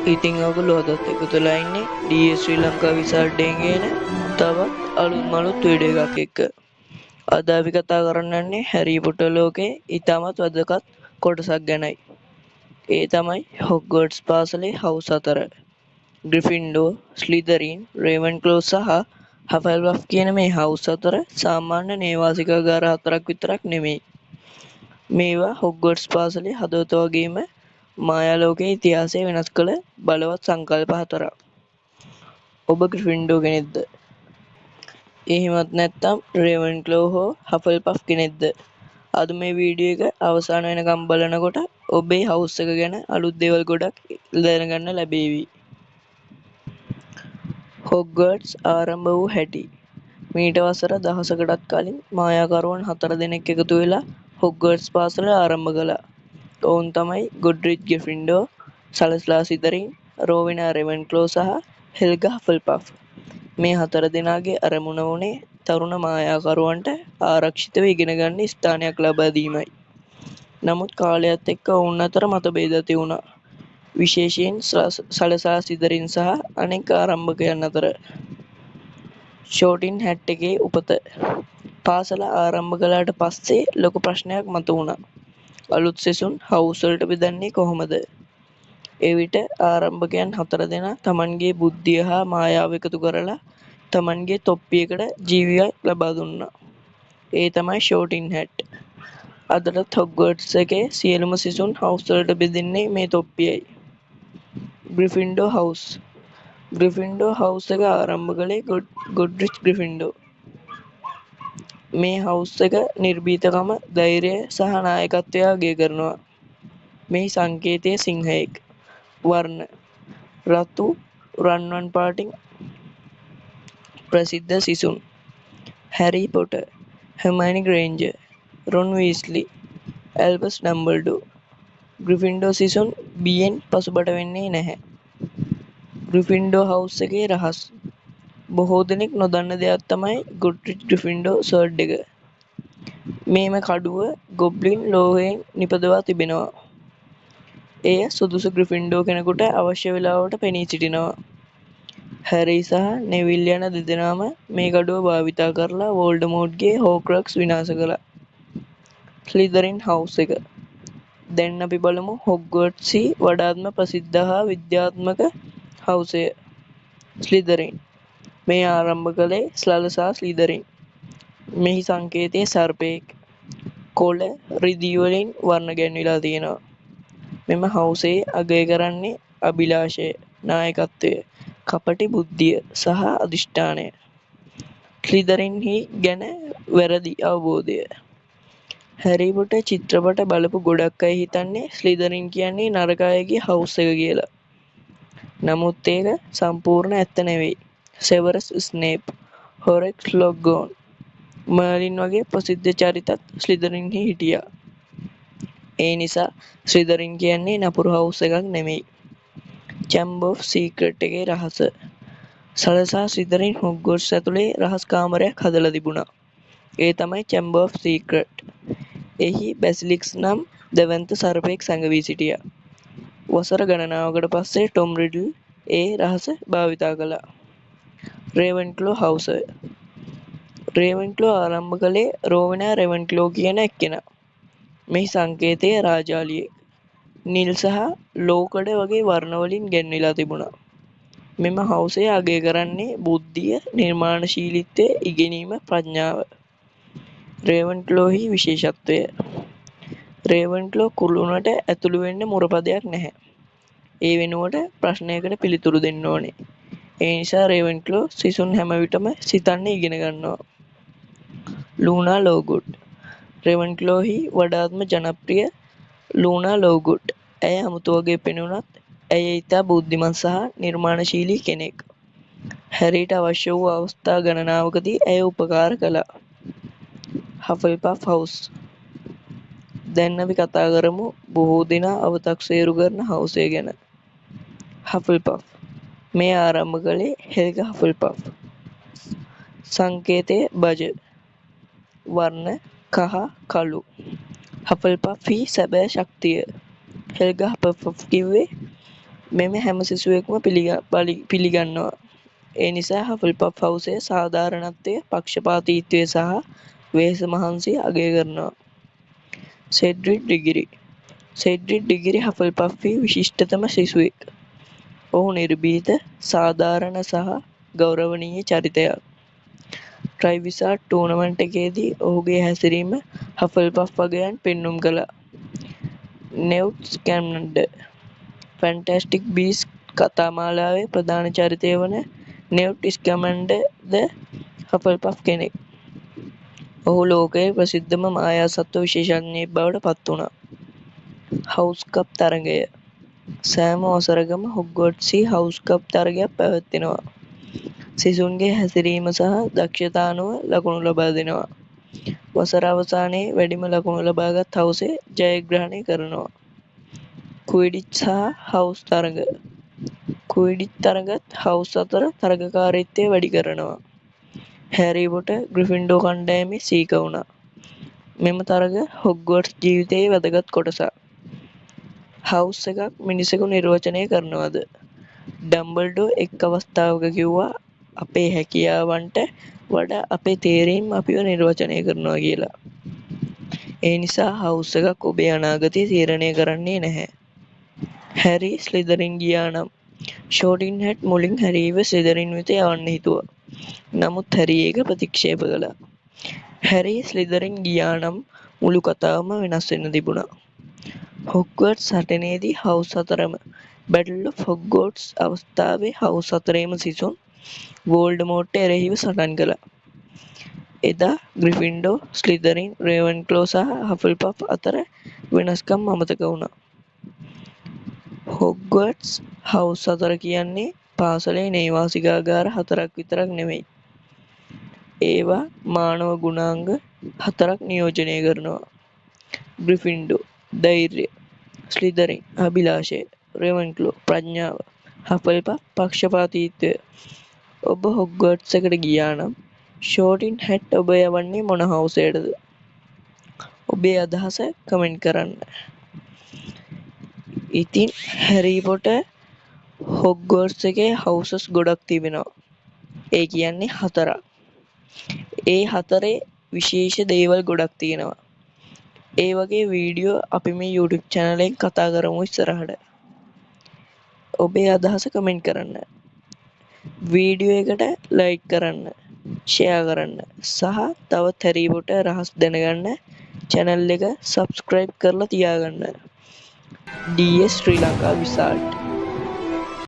ඉතින් ඔයගොල්ලෝ අදත් එකතු වෙලා ඉන්නේ DS ශ්‍රී ලංකා විසාඩ් එකෙන් ගේන තවත් අලුත්ම අලුත් වීඩියෝ එකක් එක්ක. අද අපි කතා කරන්න යන්නේ හැරි පොටර් ලෝකයේ ඉතාමත් වැදගත් කොටසක් ගැනයි. ඒ තමයි හොග්වර්ට්ස් පාසලේ හවුස් හතර. ග්‍රිෆින්ඩෝ, ස්ලිදරින්, රේවන්ක්ලෝ සහ හෆල්පෆ් කියන මේ හවුස් හතර සාමාන්‍ය නේවාසිකාගාර හතරක් විතරක් නෙමෙයි. මේවා හොග්වර්ට්ස් පාසලේ හදවත වගේම මායා ලෝකයේ ඉතිහාසය වෙනස් කළ බලවත් සංකල්ප හතරක්. ඔබ ග්‍රිෆින්ඩෝ කෙනෙක්ද? එහෙමත් නැත්නම් රේවන්ක්ලෝ හෝ හෆල්පෆ් කෙනෙක්ද? අද මේ වීඩියෝ එක අවසාන වෙනකම් බලනකොට ඔබේ හවුස් එක ගැන අලුත් දේවල් ගොඩක් දැනගන්න ලැබේවි. හොග්වර්ට්ස් ආරම්භ වූ හැටි. මීට වසර දහසකටත් කලින් මායාකරුවන් හතර දෙනෙක් එකතු වෙලා හොග්වර්ට්ස් පාසල ආරම්භ කළා. ඔවුන් තමයි ගොඩ්රික් ග්‍රිෆින්ඩෝ, සලස්ලා සිදරින්, රෝවෙනා රේවන්ක්ලෝ සහ හෙල්ගා හෆල්පෆ්. මේ හතර දෙනාගේ අරමුණ වුණේ තරුණ මායාකරුවන්ට ආරක්ෂිතව ඉගෙන ගන්න ස්ථානයක් ලබා දීමයි. නමුත් කාලයත් එක්ක ඔවුන් අතර මතභේද ඇති වුණා. විශේෂයෙන් සලසා සිදරින් සහ අනෙක් ආරම්භකයන් අතර. ෂෝටින් හැට් එකේ උපත. පාසල ආරම්භ කළාට පස්සේ ලොකු ප්‍රශ්නයක් මතුවුණා. අලුත් සිසුන් හවුස් වලට බෙදන්නේ කොහොමද? එවිට ආරම්භකයන් හතර දෙනා තමන්ගේ බුද්ධිය හා මායාව එකතු කරලා තමන්ගේ තොප්පියකට ජීවියක් ලබා දුන්නා. ඒ තමයි ෂෝටින් හැට්. අදටත් හොග්වර්ට්ස් එකේ සියලුම සිසුන් හවුස් වලට බෙදෙන්නේ මේ තොප්පියයි. ග්‍රිෆින්ඩෝ හවුස්. ග්‍රිෆින්ඩෝ හවුස් එක ආරම්භ කළේ ගොඩ්රිච් ග්‍රිෆින්ඩෝ. මේ හවුස් එක නිර්භීතකම, ධෛර්යය සහ නායකත්වය අගය කරනවා. මෙහි සංකේතය සිංහයෙක්. වර්ණ රතු රන්වන් පාටින්. ප්‍රසිද්ධ සිසුන් Harry Potter, Hermione Granger, Ron Weasley, Albus Dumbledore. Gryffindor සිසුන් බියෙන් පසුබට වෙන්නේ නැහැ. ග්‍රිෆින්ඩෝ හවුස් එකේ රහස්. බොහෝ දෙනෙක් නොදන්න දෙයක් තමයි ගොඩ්රිච් ග්‍රිෆින්ඩෝ ස්වර්ඩ් එක. මේම කඩුව ගොබ්ලින් ලෝහයෙන් නිපදවා තිබෙනවා. එය සුදුසු ග්‍රිෆින්ඩෝ කෙනෙකුට අවශ්‍ය වෙලාවට පෙනී සිටිනවා. හැරි සහ නෙවිල් යන දෙදෙනාම මේ කඩුව භාවිතා කරලා වෝල්ඩමෝට්ගේ හෝක්‍රක්ස් විනාශ කළා. ස්ලිදරින් හවුස් එක. දැන් අපි බලමු හොග්වර්ට්ස්හි වඩාත්ම ප්‍රසිද්ධ හා විද්‍යාත්මක හවුසය. ස්ලිදරින්. මේ ආරම්භ කළේ සලසා ස්ලිදරින්. මෙහි සංකේතය සර්පයෙක්. කොළ රිදී වලින් වර්ණ ගැන්විලා තියෙනවා. මෙම හවුසේ අගය කරන්නේ අභිලාෂය, නායකත්වය, කපටි බුද්ධිය සහ අධිෂ්ඨානය. ස්ලිදරින්හි ගැන වැරදි අවබෝධය. හැරි පොටර් චිත්‍රපට බලපු ගොඩක් අය හිතන්නේ ස්ලිදරින් කියන්නේ නරක අයගේ හවුස් එක කියලා. නමුත් ඒක සම්පූර්ණ ඇත්ත නෙවෙයි. සෙවරස් ස්නේප්, හොරෙක් ස්ලොග්හෝන්, මර්ලින් වගේ ප්‍රසිද්ධ චරිතත් ස්ලිදරින්හි හිටියා. ඒ නිසා ස්ලිදරින් කියන්නේ නපුරු හවුස් එකක් නෙමෙයි. චැම්බර් ඔෆ් සීක්‍රට් එකේ රහස. සලසා ස්ලිදරින් හොග්වර්ට්ස් ඇතුලේ රහස් කාමරයක් හදලා තිබුණා. ඒ තමයි චැම්බර් ඔෆ් සීක්‍රට්. එහි බැසිලිස්ක් නම් දැවැන්ත සර්පයෙක් සැඟවී සිටියා. වසර ගණනාවකට පස්සේ ටොම් රිඩල් ඒ රහස භාවිතා කළා. රේවන්ක්ලෝ හවුස්. රේවන්ක්ලෝ ආරම්භ කළේ රෝවෙනා රේවන්ක්ලෝ කියන එක්කෙනා. මෙහි සංකේතය රාජාලියෙක්. නිල් සහ ලෝකඩ වගේ වර්ණ වලින් ගැන්විලා තිබුණා. මෙම හවුසේ අගය කරන්නේ බුද්ධිය, නිර්මාණශීලීත්වය, ඉගෙනීම, ප්‍රඥාව. රේවන්ක්ලෝහි විශේෂත්වය. රේවන්ක්ලෝ කුළුණට ඇතුළු වෙන්න මුරපදයක් නැහැ. ඒ වෙනුවට ප්‍රශ්නයකට පිළිතුරු දෙන්න ඕනේ. ඒ නිසා රේවන්ක්ලෝ සිසුන් හැම විටම සිතන්න ඉගෙන ගන්නවා. ලූනා ලෝගුඩ්. රේවන්ක්ලෝහි වඩාත්ම ජනප්‍රිය ලූනා ලෝගුඩ්. ඇය අමුතු වගේ පෙනුනත් ඇය ඉතා බුද්ධිමත් සහ නිර්මාණශීලී කෙනෙක්. හැරීට අවශ්‍ය වූ අවස්ථා ගණනාවකදී ඇය උපකාර කළා. හෆල්පෆ් හවුස්. දැන් අපි කතා කරමු බොහෝ දෙනා අවතක්සේරු කරන හවුසය ගැන. හෆල්පෆ්. මේ ආරම්භ කළේ හෙල්ගා හෆල්පෆ්. සංකේතය බජ. වර්ණ කහ කළු. හෆල්පෆ් හි සැබෑ ශක්තිය. හෙල්ගා හෆල්පෆ් කිව්වේ මෙම හැම සිසුවෙක්ම පිළිගන්නවා. ඒ නිසා හෆල්පෆ් හවුසේ සාධාරණත්වය, පක්ෂපාතීත්වය සහ වෙහෙස මහන්සිය අගය කරනවා. සෙඩ්රික් ඩිගරි. සෙඩ්රික් ඩිගරි හෆල්පෆ්හි විශිෂ්ටතම සිසුවෙක්. ඔහු නිර්භීත, සාධාරණ සහ ගෞරවනීය චරිතයක්. ට්‍රයිවිසාඩ් ටූර්නමන්ට් එකේදී ඔහුගේ හැසිරීම හෆල්පෆ් අගයන් පෙන්නුම් කළා. නිව්ට් ස්කැමැන්ඩර්. ෆැන්ටස්ටික් බීස්ට්ස් කතා මාලාවේ ප්‍රධාන චරිතය වන නිව්ට් ස්කැමැන්ඩර් ද හෆල්පෆ් කෙනෙක්. ඔහු ලෝකයේ ප්‍රසිද්ධම මායා සත්ව විශේෂඥයෙක් බවට පත් වුණා. හවුස් කප් තරගය. සෑම වසරකම හොග්වර්ට්ස්හි හවුස් කප් තරගයක් පැවැත්වෙනවා. සිසුන්ගේ හැසිරීම සහ දක්ෂතා අනුව ලකුණු ලබා දෙනවා. වසර අවසානයේ වැඩිම ලකුණු ලබාගත් හවුසේ ජයග්‍රහණය කරනවා. ක්විඩිච් සහ හවුස් තරග. ක්විඩිච් තරගත් හවුස් අතර තරගකාරීත්වය වැඩි කරනවා. හැරි පොටර් ග්‍රිෆින්ඩෝ කණ්ඩායමේ සීක වුණා. මෙම තරග හොග්වර්ට්ස් ජීවිතයේ වැදගත් කොටසක්. හවුස් එකක් මිනිසෙකු නිර්වචනය කරනවද? ඩම්බල්ඩෝ එක් අවස්ථාවක කිව්වා අපේ හැකියාවන්ට වඩා අපේ තේරීම් අපිව නිර්වචනය කරනවා කියලා. ඒ නිසා හවුස් එකක් ඔබේ අනාගතය තීරණය කරන්නේ නැහැ. හැරි ස්ලිදරින් ගියා නම් ෂෝටින් හැට් මුලින් හැරීව ස්ලිදරින් වෙත යවන්න හිතුවා. නමුත් හැරි ඒක ප්‍රතික්ෂේප කළා. හැරි ස්ලිදරින් ගියා නම් මුළු කතාවම වෙනස් වෙන්න තිබුණා. හොග්වර්ට්ස් සටනේදී හවුස් හතරම බැටල් ඔෆ් හොග්වර්ට්ස් අවස්ථාවේ හවුස් හතරේම සිසුන් වෝල්ඩමෝට්ට එරෙහිව සටන් කළා. එදා ග්‍රිෆින්ඩෝ, ස්ලිදරින්, රේවන්ක්ලෝ සහ හෆල්පෆ් අතර වෙනස්කම් අමතක වුණා. හොග්වර්ට්ස් හවුස් හතර කියන්නේ පාසලේ නේවාසිකාගාර හතරක් විතරක් නෙමෙයි. ඒවා මානව ගුණාංග හතරක් නියෝජනය කරනවා. ග්‍රිෆින්ඩෝ ධෛර්යය, ස්ලිදරින් අභිලාෂය, රේවන්ක්ලෝ ප්‍රඥාව, හෆල්පෆ් පක්ෂපාතීත්වය. ඔබ හොග්වර්ට්ස් එකට ගියා නම් ෂෝටින් හැට් ඔබ යවන්නේ මොන හවුසයටද? ඔබේ අදහස කමෙන්ට් කරන්න. ඉතින් හැරි පොටර් හොග්වර්ට්ස් එකේ හවුසස් ගොඩක් තිබෙනවා. ඒ කියන්නේ හතරක්. ඒ හතරේ විශේෂ දේවල් ගොඩක් තියෙනවා. ඒ වගේ වීඩියෝ අපි මේ YouTube channel එකෙන් කතා කරමු ඉස්සරහට. ඔබේ අදහස කමෙන්ට් කරන්න. වීඩියෝ එකට ලයික් කරන්න, ෂෙයා කරන්න සහ තවත් හැරි පොටර් රහස් දැනගන්න channel එක subscribe කරලා තියාගන්න. DS Sri Lanka Wizard.